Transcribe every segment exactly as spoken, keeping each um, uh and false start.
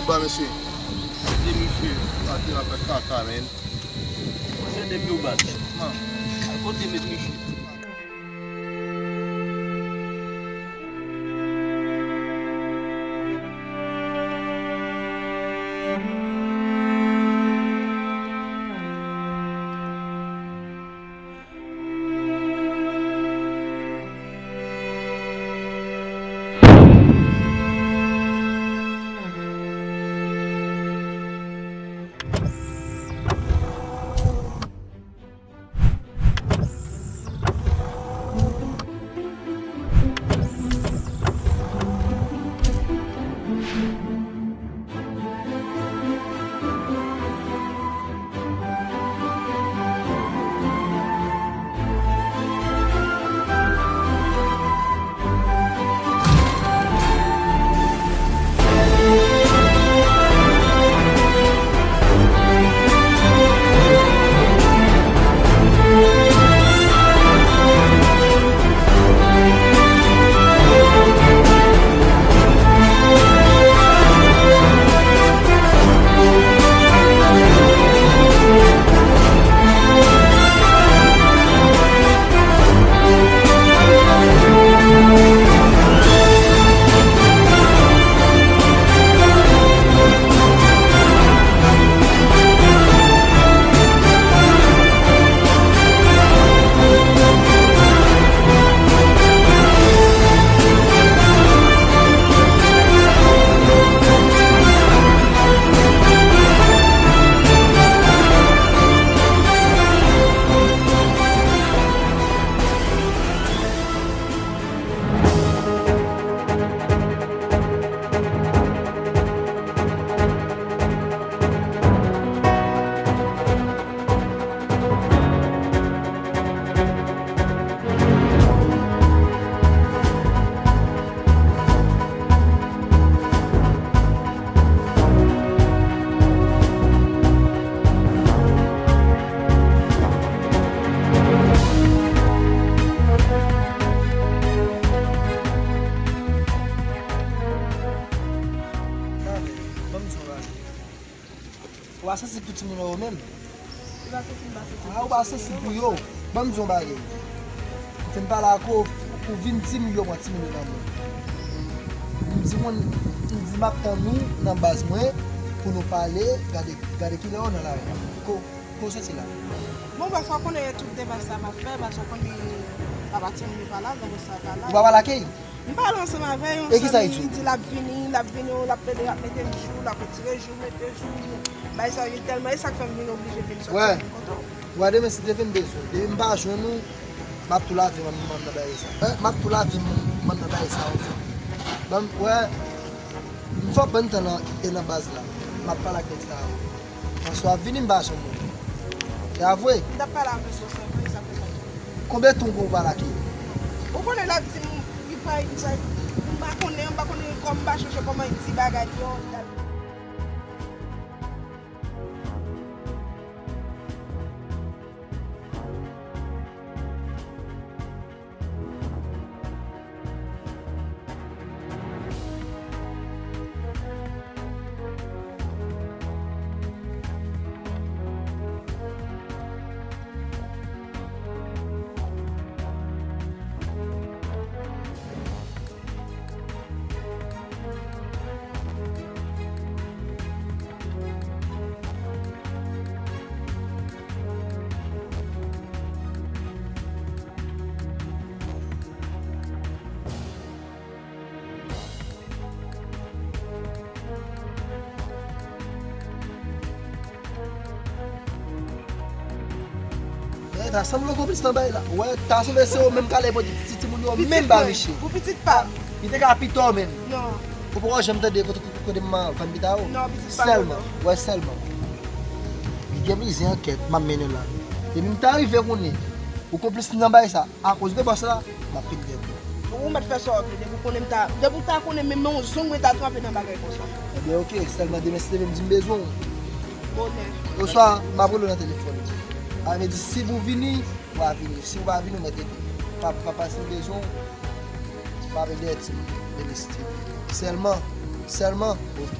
Ba mesye. Kote misye? Pati la fè kaka, men. Misye depi w bat. Man. Kote met misye? Ou pa sansib pou timoun yo menm? Li pa sansib, li pa sansib. Ah, ou pa sansib pou yo. Ban m di yon bagay. M fin pale ak ou, ou vin di m yo pran timoun yo nan men. M di moun, m di m ap tann ou nan baz mwen pou nou pale, gade, gade kilè w nan lari. Ko, ko w soti la? Bon, paske w konnen tout debaz sa m ap fè, paske w konnen papa timoun yo pa la, granmoun sa pa la. Ou pa pale ak li? M pale ansanm avè yon zanmi, li di l ap vini, l ap vini, l ap plede, l ap mete m jou, l ap retire jou, mete jou. Bagay sa yo tèlman, e sa k fè m vin oblije vin sòti vin kote w. Wè, demen si te vin bezwen, depi m pa jwenn ou, m ap tou lavi m, m nan bagay sa. Eh, m ap tou lavi m, m nan bagay sa, anfen. Ban m, wè, m fè w pran tan nan, e nan baz la. M ap pale ak nèg sa yo. Paske w ap vini m pa janm wè. Se a vre? M t ap pale avè w sou sa, men sa fè sa. Konbyen tan w pale ak li? Ou konnen l ap di m, li pa, li pa, m pa konnen, m pa konnen kòm m pa chèche kòman l di bagay yo. Eh, ta sanble w konplis nan bagay la. Wè, ta sanble se ou menm k ale pote ti timoun yo menm ba misye. Pou pitit pa m. Li te ka pito menm. Non. Ou poko janm tande kote, kote m vann pita ou? Non, pitit pa m. Sèlman, wè sèlman. Li gen plizyè ankèt m ap mennen la. Depi m ta rive konnen ou konplis nan bagay sa, akoz de bòs la, m ap pete dèyè ou. Ou mèt fè sa w vle, depi w konnen m ta, depi w ta konnen menm yon zong mwen ta tranpe nan bagay konsa. Ebyen, oke, sèlman demen si Dye vle m di m bezwen w. Bonè. Oswa, m ap rele w nan telefòn. A vle di, si pou vini, w a vini. Si w pa vini, w mèt rete. Pa, papa, si m bezwen w, m ap rele ti Ministri. Sèlman, sèlman, oke.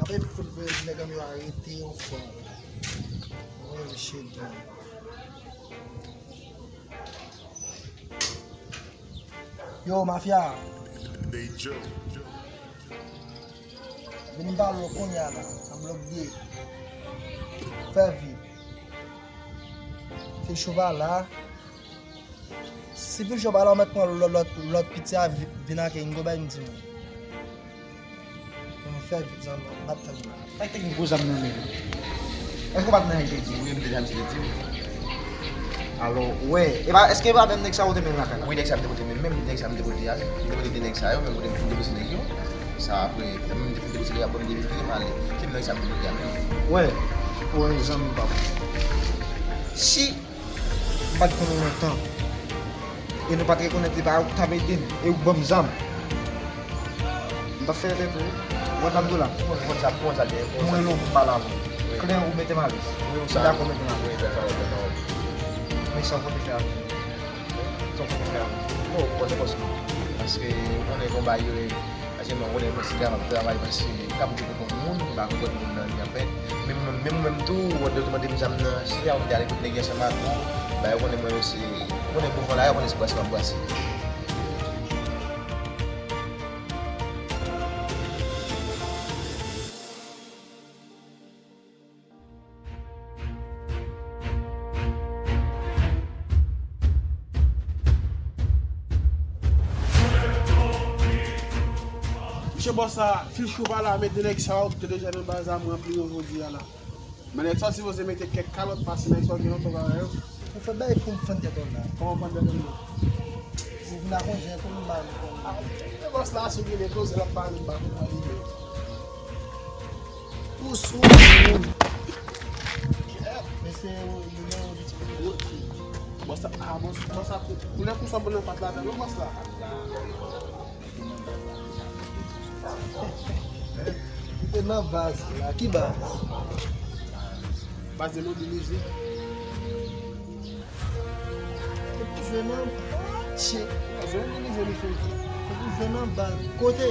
Apre fout vre, nèg an yo arete yon fwa. Mwen menm chedon. Yo, mafya. Vin m pale w kounye a la, an blòk de. Fè vit. Fil chouva la. Si fil chouva la, ou mèt pran lòt, lòt, lòt piti a, vi- vin ak Ingo bay m di mwen. Mwen fè vit zanmi, m ap tann ou la. Sa k te gen gwo zam nan men l? Èske w pa t nan Ayiti? Wi, m te nan Ayiti. Alò, wè. E pa, èske e pa menm nèg sa yo te men lakay la? Wi, nèg sa m te pote men, menm nèg sa m te pote a, m te pote de nèg sa yo, menm kote m fin depose nèg yo. Sa apre, lè m te fin depose nèg yo, apre m te vin kite m ale. Se menm nèg sa m te pote a menm. Wè, wè, zanmi pa m. Si m pa t konn ou lontan, e nou pa t rekonèt, e pa ou k t ap ede m, e ou k ban m zam. M t ap fè tèt ou, ou wè m ap di w la. Ou konn sa, ou konn sa, ou konn sa. Mwen lon pou m pale avè w. Wi. Klè ou mete m alèz. Wi, ou sa. Ou dakò mete m alèz. Wi, dakò, dakò. Men sa w konte fè avè m? Sa w konte fè avè m? Bon, ou konn se pòs mwen. Paske ou konnen konba yo, paske mwen konnen mwen se travay, travay, paske m ka pote pou moun, m pa konn moun nan li anfèt. Men mwen menm, menm tou, ou wè, ou mande m zam nan, se la ou te ale kote nèg yo ansanm ak ou, ba yo konnen mwen se, ou konnen mouvman la, yo konnen se brase m ap brase. Mesye bòs la, fil chouva la, mete nèg sa yo ki te deja nan baz la, mwen ranpli yo jodi a la. Men nèg sa yo sipoze mete kèk kalòt pase nèg sa yo gen lontan pa wè yo. Ou fè bagay pou m fann tèt ou la. Kòman fann tèt ou la? Ou vin ak yon jèn tou m ba nou. Ah, e bòs la, si w gen de koze l ap pale, m pa konprann li menm. Ou sou moun. Mesye, ou, ou, ou, ou, ou. Bòs la, ah, bòs, bòs la, kou-, koulè kousa bon nan pat la, non, bòs la. Ou te nan baz la. Ki baz? Baz de mobilize. Ou pou jwe nan baz, che. Baz de mobilize, li fè. Ou pou jwe nan baz. Kote?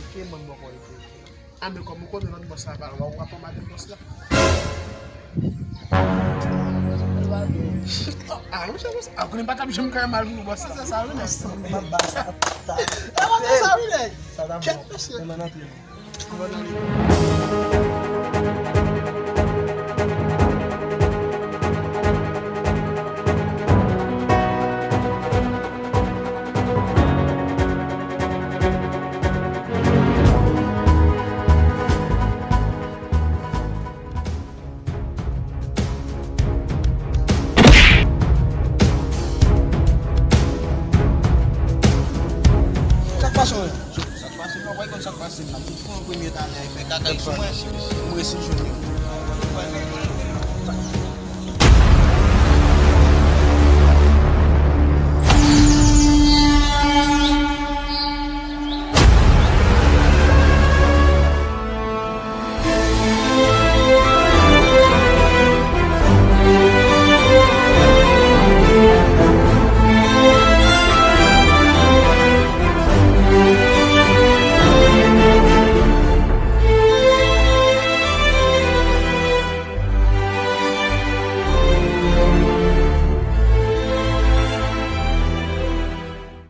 bloke, mwen m bò kò yo bloke. A, men kòm ou konnen lòt bòs la pa la, w ap fè madanm bòs la. A, monchè, bòs, a, konnen m pa t ap janm ka mal pou bòs la. Se sa, wi, nèg. A, monchè, sa, wi, nèg. Kèt, mesye. Sa k pase w menm? Sa k pase, m pa konn sa k pase m nan. M te pran premye talè, fè kaka sou mwen. M resi jwenn li.